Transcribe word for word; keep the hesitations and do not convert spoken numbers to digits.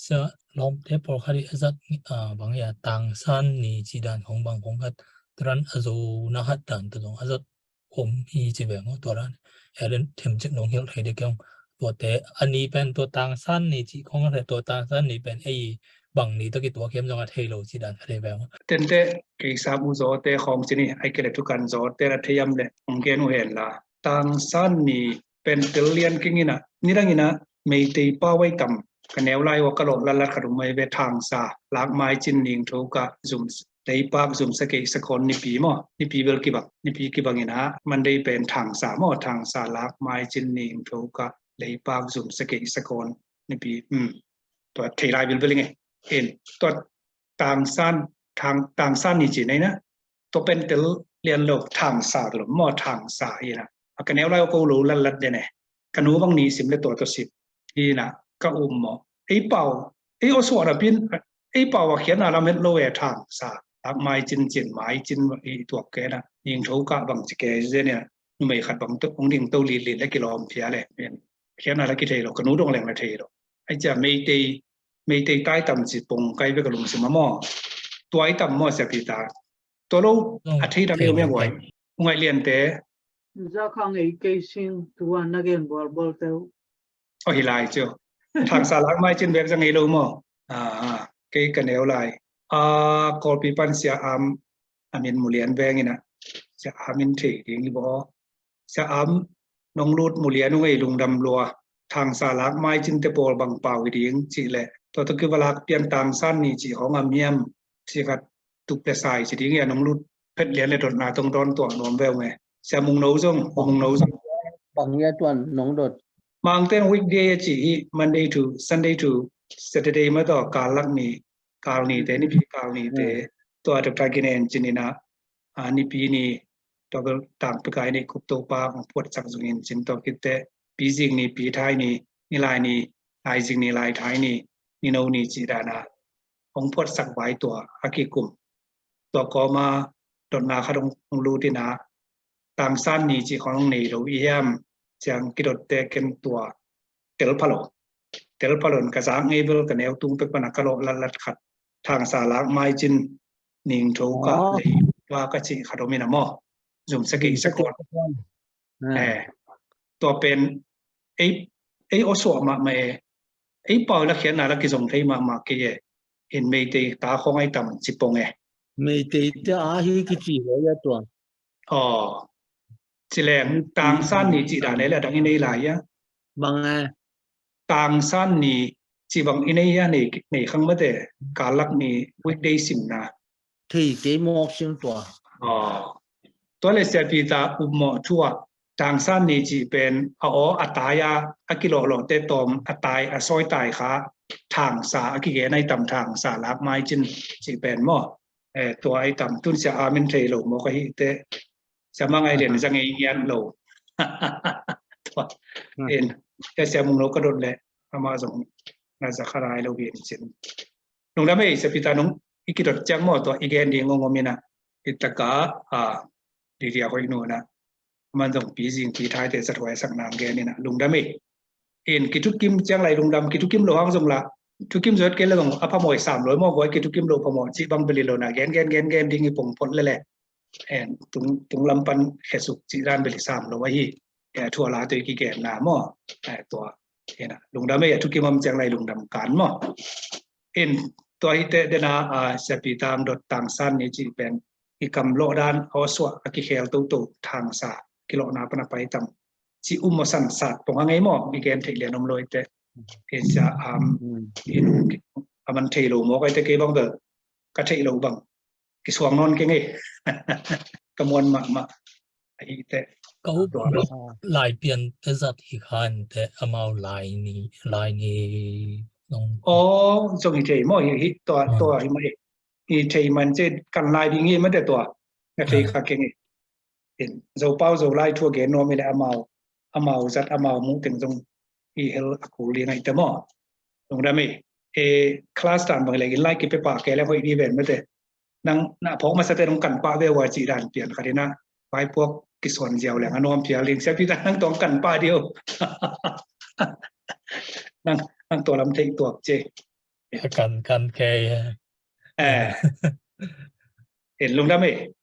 Cia lawmte pawlkhat i a zat, ah, bang ia tangsan ni ci dan hong bang hong khat turan a zo na hat dan tu zong a zat om hi ci ve maw, tua dan eren themcik nong hilh thei dek keng. Tuate a ni pen tua tangsan ni ci khong a thei, tua tangsan ni pen ei bang ni tawh kituak hiam zong a thei lo ci dan a thei ve maw. Tente kei sam u zawte khawng ci ni, ai kei le thukan zawte a thei am le hong gen uh hen la. Tangsan ni pen tel lian keng ina, nidang ina Meitei pau ai tam ka neu lai ua ka lawh latlat khat um ai ve, thangsa, lakmai cin, ningtho ka, zum, leipak, zum, sakei, sakhawn, nipi maw, nipi bel kibang, nipi kibang ina, Monday pen thangsa maw, thangsa, lakmai cin, ningtho ka, leipak, zum, sakei, sakhawn, nipi, um, tua thei lai bilbil ing e. In, tua tangsan, tang, tangsan ni ci nei na, tua pen tel lian lo, thangsa lo maw, thangsa hi na. A ka neu lai ko lo latlat den e. Ka nu bang ni sim le tua tua sim hi na, ka um maw. Ei pau, ei aw suah na pin, ei pau a khian a lam het lo e, thangsa. Lakmai cin, cin mai cin i tuak ke na. Ningtho ka bang ci ke zen ia. Numei khat bang tuk hong ding to li li le kilawm phia le. Khian a la kithei lo, ka nu dong leng la thei lo. Ai cia Meitei, Meitei tai tam ci pong kai ve ka lungsim a maw. Tua ai tam maw sia pi ta. Tua lo, a thei dang ei um ia guai. Ungai lian te. Za khang ei kei sing tua na gen bual bual teu. Aw hi lai cio. Thangsa lakmai cin bek zang ei lo maw. Ah, kei ka neu lai. Ah, Kawlpi pan Sia Am, a min mu lian veng ina. Sia Am in thei ding i baw. Sia Am, nong lut mu lian ung ei, lungdam lua. Thangsa lakmai cin te pawl bang pau hi ding ci le. Tua tua kiva lak pian tangsan ni ci hong am hiam ci khat tuk le sai ci ding ia, nong lut phet lian le dotna tong dawn tuah nuam ve ung e. Sia Mung No zong, Mung No zong. Bang ia tuan nong dot. Mangten weekday a ci hi, Monday to Sunday to Saturday ma tawh kal lak ni, kal ni te, nipi kal ni te. Tua Doctor Ginen cin ina, a, nipi ni, tua bel tang pekai ni kup to pa hong puat sak zung in cin tua kit te, pi zik ni pi thai ni, ni lai ni, lai zik ni lai thai ni, ni no ni ci dana hong puat sak vai tua a kikum. Tua kawma dotna khat hong, hong lut ina, tangsan ni ci khong nei lo i hiam, ciang kidot te ken tua tel pha lo. Tel pha lo in ka zak ngei bel ka neu tung pek pana ka lawh latlat khat. Thangsa lakmai cin, ningtho ka, leipak ka ci khat om ina maw. Zum sakei sakhawn. Eh, tua pen ei, ei aw suah mahmah e. Ei pau la khian a la kizong thei mahmah kei e. In Meitei ta khong ai tam ci pong e. Meitei te a hi kici lo ia tua. Aw. Ci leng, tangsan ni ci dan e le dang i nei lai ia. Bang e. Tangsan ni ci bang i nei ia, nei, nei khang mate, kalak ni weekday simna. Thei kei mawk sing tua. Aw. Tua le sia pi ta upmawh thu ah, tangsan ni ci pen a aw a tai a, a kilawhlawh te tawm a tai a sawi tai kha, thangsa a kigen ai tam, thangsa lakmai cin ci pen maw. Eh, tua ai tam tun sia amin thei lo maw ka hi te. Sia Mang ai lian za ngei ngiat lo. Tua, en, sia Mung No ka dot le, ama zong na za kha lai lo hi in cin. Lungdam ei, sia pi ta nung i kidot ciang maw tua i gen ding ngong om ina. I taka, a, di dia hoi nu na. Man zong pi zing pi thai te sat huai sak nang gen ina. Lungdam ei. In kithukim ciang lai lungdam, kithukim lo hang zong la. Thukim zot ke la zong a phamawh sam lo maw, guai kithukim lo phamawh ci bang beli lo na gen, gen, gen, gen ding i pong phot le le. En, tung, tung lam pan khesuk ci dan beli sam lo ahi. Eh, thu a la tui kigen na maw. Eh, tua, ina, lungdam ei, a thukim om ciang lai lungdam kan maw. In, tua hi te dena, a, sia pi tang dot tangsan ni ci pen i kam lawh dan aw suah a kikhel toto thangsa kilawhna pana pai tam. Ci um maw san sat pong a ngei maw, i gen thei lian om lo i te. Sia Am, in, a man thei lo maw, ka i te kei bang bel ka thei lo bang. Kisuang nawn keng ei. Ka muan mahmah. Ahi te. Ka up lai pian te zat hi khan te amau lai ni, lai ni. Aw, zong hi thei maw hi, hi tua, tua hi maw hi. Hi thei man ce kan lai ding hi mate tua. Nga thei kha keng ei. In, Zopau Zolai thu a gen nuam i le amau, amau zat amau muh teng zong i hel a kul ding ai te maw. Lungdam ei. E, class tan bang le in lai kipe pah ke le hoih di ven mate. Nang na phawk masa te nong kan pah ve ua ci dan pian khat ina. Vaipuak kisuan ziau leng a nuam phial ding sia pi ta nang tawh kan pah ding. Nang, nang tua lam thei tuak ce. Ka kan kan kei. Eh. In lungdam ei.